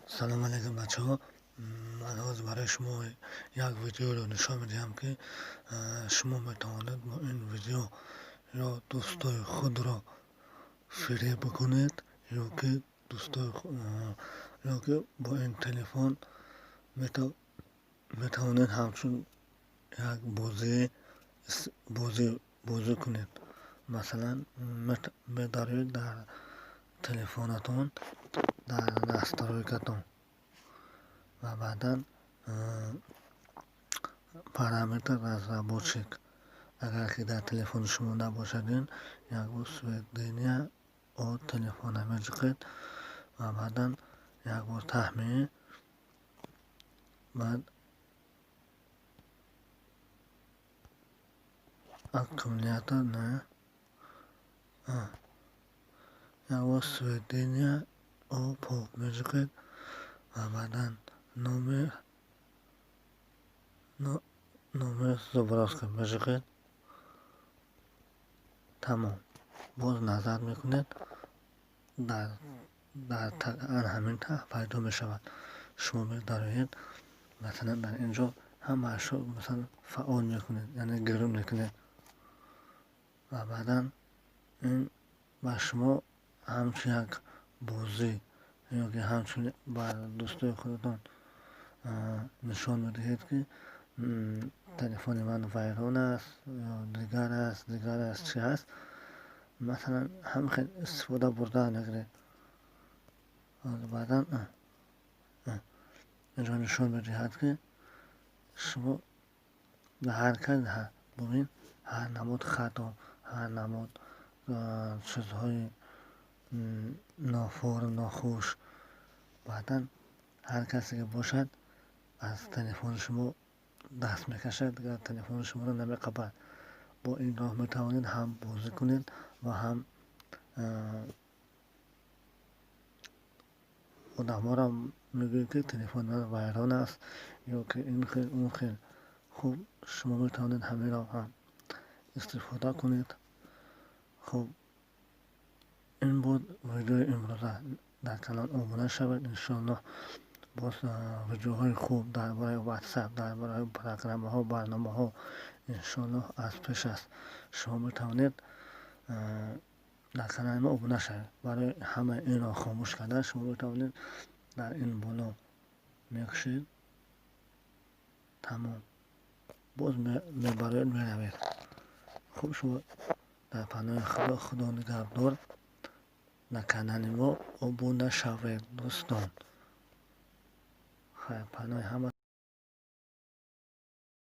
Салом алейкум, бачаҳо. Ман ҳозир барои шумо як видеоро нишон медиҳам, ки шумо метавонед бо ин видео ё дӯстои худро фиреб бикунед, ё ки дӯстои ё ки бо ин телефон метавонед ҳамчун як бозӣ кунед. Масалан, медароед дар телефонатон, дар настройкатон ва баъдан параметр разработчик. Агар ки дар телефони шумо набошад, ин як бор сведения о телефона меҷиқед ва баъдан як бор таҳмин, баъд аккумулятор, не, як бор сведения о ПО меҷиқед ва баъдан номер сброска меҷиқед. Тамом. Боз назар мекунед, дар ҳамин таҳ пайдо мешавад. Шумо медароед, масалан, дар ин ҷо ҳамаашро, масалан, фаъол мекунед, яъне гирӯ мекунед ва баъдан ин ба шумо ҳамчун як бозӣ ё ки ҳамчун ба дӯстои худатон нишон медиҳед, ки телефони ман вайрон аст ё дигар аст, дигар аст, чи ҳаст. Масалан, ҳамин хел истифода бурда мегиред. Баъдан инҷо нишон медиҳад, ки шумо ҳар кас, бубин, ҳар намуд хато, ҳар намуд чизҳои ноформ, нохуш. Баъдан ҳар касе ки бошад, аз телефони шумо даст мекашад, дигар телефони шуморо намеқабад. Бо ин роҳ метавонед ҳам бозӣ кунед ва ҳам одамҳоро мегӯед, ки телефони ман вайрон аст ё ки ин хел, он хел. Хуб, шумо метавонед ҳаминро ҳам истифода кунед. Хуб, ин буд видеои имрӯза. Дар канал обуна шавед. Иншоаллоҳ, боз видеоҳои хуб дар бораи Ватсап, дар бораи программаҳо, барномаҳо, иншоаллоҳ, аз пеш аст. Шумо метавонед дар канали мо обуна шавед. Барои ҳамаи инро хомӯш кардан шумо метавонед дар ин боло мекушед. Тамом. Боз мебароед, меравед. Хуб, шумо дар паноҳи Худо, Худо нигаҳдор. Дар канали мо обуна шавед, дӯстон. Хайр, паноҳи ҳама.